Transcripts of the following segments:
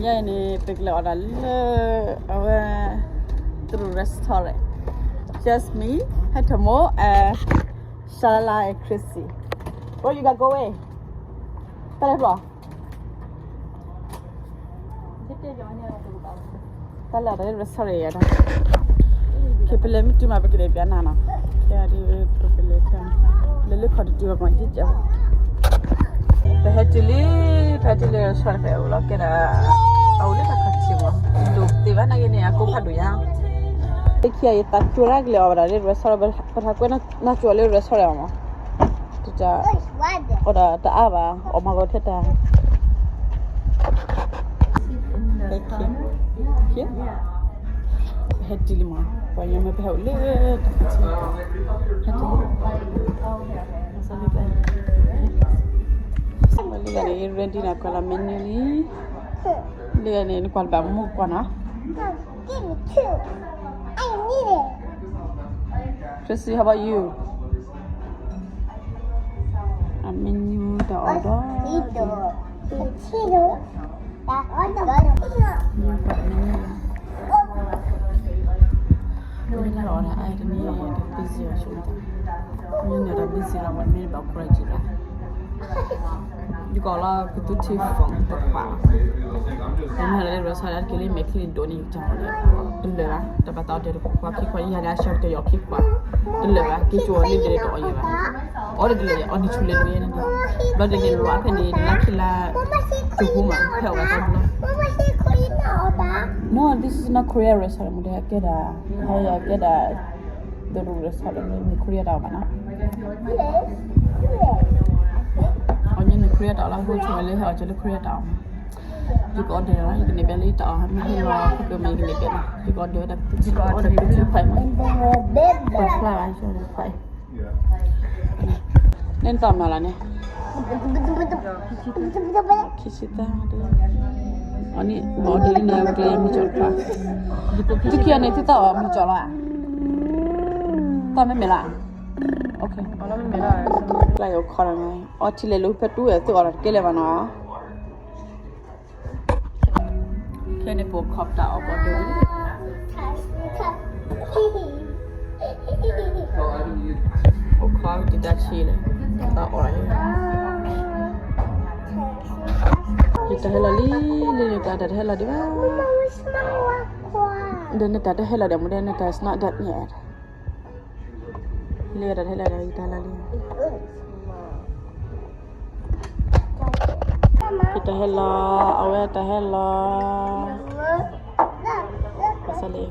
ယဲန့ၣ် ပကလဲၤအီၣ်ဒၣ်လၢ အဝဲ တရူး restaurant. Just me, ဟဲထမိၣ် and Shalala and Chrissy. Where you guys going? တၢ်လဲၤဘျီ တၢ်လဲၤအီၣ်ဒၣ်လၢ restaurant ယဲဒီး ကဲ ပလဲၤမ့ၢ်တုၤမး ပကလဲၤပျးနၤနီၤ. ကဲဒ် ပကလဲၤ လဲၤလၢခီၣ်တတုၤဘၣ်မး ယကဲ ပဟဲတုၤလံ, ပဟဲတုၤလၢ restaurant ဖဲအအိၣ်လီၤ ကဲဒၣ် အအိၣ်လၢတၢ်ခီၣ်ထံးမး ဒိၣ်သ့ဘၣ်နာ်က့န့ၣ် အကိးဖးဒိၣ်ညါ. လၢခံအံၤ ယသးကၠိဒၣ်ကလဲၤအီၣ်ဝဲဒၣ်လၢ restaurant ပထးကွဲးနၢ်ကၠိလၢ restaurant အီၤမး တၢ် အီၣ်ဒၣ်တအါဘၣ် အီၣ်မးဂီၤထဲတၢ် ဟဲတုၤလံမး ပှၤညီမ့ၢ်ပဟဲအိၣ်လၢတၢ်ခီၣ်ထံး ဟဲတုၤလံ လၢဂၤန့ၣ် ready နၤ ကွၢ်လီၤ menu လံ လၢဂၤန့ၣ် နကွၢ်တဘၣ်မူကွၢ်နီၤ Chrissy, how about you? အ menu တၢ်အီၣ်ဒီး မ့ၢ်တၢ်အီၣ်ဒၣ်အါတနံၤ တၢ် busy အီၤဆိ မ့ၢ်န့ၣ်တၢ် busy လီၤ မ့ၢ်ဘၣ် ခွဲးကံၢ် ယကီးလီၤ ကသူထံ phone တခွး တမ့ၢ်လၢ restaurant က့ၤလၢမဲာ်ချံန့ၣ်ဒိၣ်န့ၣ် တလၢာ်ဘၣ် တဘၣ်သးအီၣ်တဲတခွးခံခွး ယၤဒၣ် share တယီၤခံခွး တလၢာ်ဘၣ် က့ၤကၠိလံဒ်လဲၣ်တအီၣ်ယဲဘၣ် အီၣ်ဒ်လဲၣ် အီၣ်နံၤဆူလဲၣ်ဒ်ယဲန့ၣ် ဘျီဒ်န့ၣ်လီၤ ဖဲန့ၣ် လါခံလါ ကၠိဖိမး ဖဲအီၣ်ဘၣ်တဘျီ No, this is not Korean restaurant မ့ၢ်တဲကဲဒၣ် ဟဲယၤကဲဒၣ် တရူး restaurant မ့ၢ် Korea တၢ်အီၣ်မးနီၤ အီၣ်ညါန့ၣ် Korea တၢ်အီၣ်လၢ ဟိုချို လၢဟဲအီၣ်ကၠိလၢ Korea တၢ်အီၣ်မး ယကအိၣ်ဒၣ်လီၤ ယကန့ၢ်ဘၣ်လၢယတၢ်အီၣ် မ့ၢ်ဟဲလီၤ ပကမ့ၢ်ယကန့ၢ်ဘၣ်လီၤ ယကအိၣ်ဒၣ်ဝဲဒၣ် ယကအိၣ်ဒၣ် ပကဖး ပဖျါဘၣ် ယကဖး နတၢ်မၤလၢ်န့ၣ် ခံဆံသၢ အန့ၣ် ဘၣ်အီၣ်ဒ်န့ၣ် ပကျဲမုၢ်ကၠီၣ်တဖၣ် သုခံဂၤန့ၣ် သုသးအီၣ်မုၢ်ကၠီၣ်လီၤဧါ သးမ့ၢ်မဲာ်လၢ် ကျါယိၤခီနီၤ အီထံလဲၤလိာ်ဖဲတူၢ်ဝဲ သုအီၣ်တၢ်တကဲလၢၤဘၣ်နီၤ ခဲန့ၣ် ပိာ်ခီပတၢ်အီၣ်ပှၤဒိၣ်လံ ပိာ်ခီတံာ်တာ်ဆံးလဲၣ် တၢ်အီၣ်လၢ ယတၢ်ဟဲလီၤလံ လံလံတၢ်တၢ်တဟဲလီၤဒံးဘၣ် ဒီးနတၢ်တဟဲလီၤဒီး မ့ၢ်ဒီးနတၢ် is not done yet လံတၢ်တဟဲလီၤဒီး ယတၢ်ဟဲလီၤလံ ယတၢ်ဟဲလီၤ အဝဲတၢ်ဟဲလီၤ ဘၣ်ဆၣ်လၢ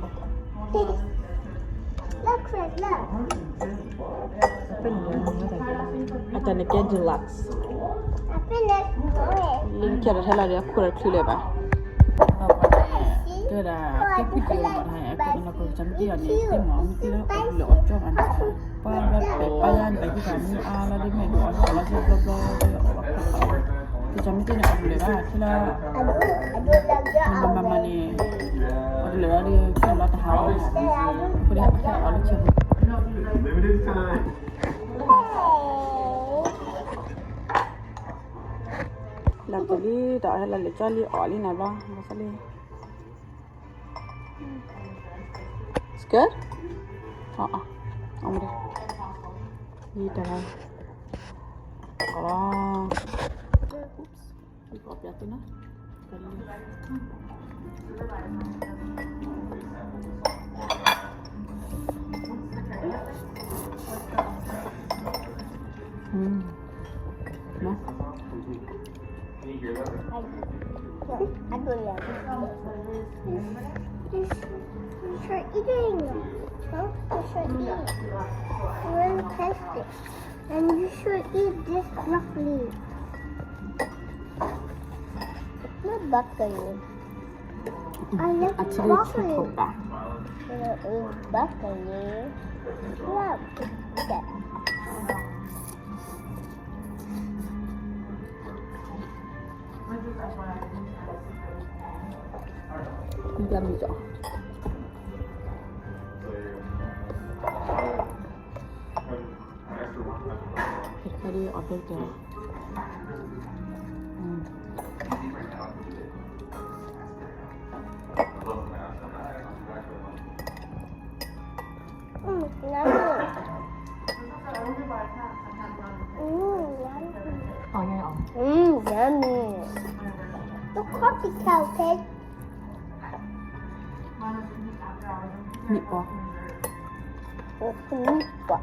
အတၢ်န့ၣ်ကဲ deluxe လၢခံတၢ်ဟဲလီၤဒီး အခိၣ်ဒီးချုးလၢၤဘၣ် တဲဝဲဒၣ် ကဲကွံာ်တ့ၢ်မး တဟါန့ၣ် အကဲန့ၣ်လီၤ ကစၢ်မ့ၢ်တ့ၢ်အီၤန့ၣ် သ့ၣ်မး မ့ၢ်တ့ၢ်လၢအီၣ်လၢအီၣ်ကၠီဘၣ်န့ၣ် ပှၤဘျီတပဲာ်ပာ်ယါန့ၣ် ဘၣ်ယုၢ်တၢ်မူအါလီၤ ဒ်မ့ၢ်ဒိၣ်အီၣ်လီၤ ဘျီဘျီ ကစၢ်မ့ၢ်တ့ၢ်န့ၣ် အီၣ်တလၢာ်ဘၣ် ထဲလၢ မၤမၤမၤန့ၣ် အီၣ်တလၢာ်ဘၣ်ဒီး ကဲလီၤတဟါအီၣ် အဃိဒီး အခဲအီၣ်လၢဆဲး လၢပလံ တၢ်အီၣ်ဟဲလီၤလၢကၠီလံ အီၣ်လံနၤဘျီ ဘၣ်ဆၣ်လံ It's good? အီၣ်အီၣ် အီၣ်မ့ၢ်ဒီး ယတၢ်လီၤ အီၣ်လီၤ Oops. ယကအီၣ်ပျးသုနီၤ I don't know. You should, you should eating. Huh? You should eat. Really tasty. And you should eat this broccoli. Not broccoli. I like broccoli. Uh, broccoli. Love that. မ့ၢ်ကၠီ ခါဒီးအီၣ်ဘျီကၠီ အမ် Mm, yummy. Mm, yummy. อ๋อ ไงอ๋อ Mm, yummy. Look, coffee cowtail. မ့ၣ်ပီ မ့ၣ်ပီ မ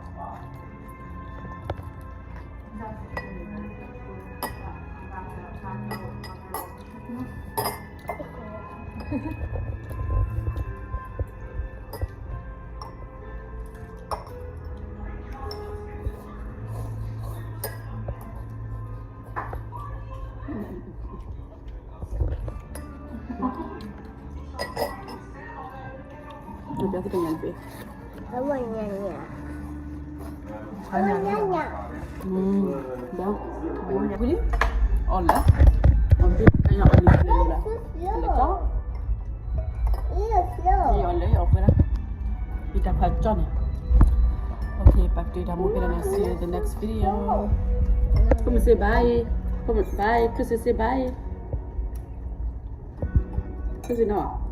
ပြောသကညန်ပေး အဝဲညံ့ညံ့ အဝဲညံ့ညံ့ อืม เดี๋ยว ဘူးလီ အီၣ်လဲၣ် အီၣ်လဲၣ် အီၣ်လဲၣ် လဲၣ် အီၣ်လဲၣ် အီၣ်လဲၣ် ယတၢ်ခွါကၠီန့ၣ် Okay, ပာ်ကတၢၢ်တၢ်မူဖဲလဲၣ်န့ၣ် see you in the next video. ကမုၢ်စ့ bye. ကမုၢ် bye. ကစ့စ့ bye. ကစ့နီၤ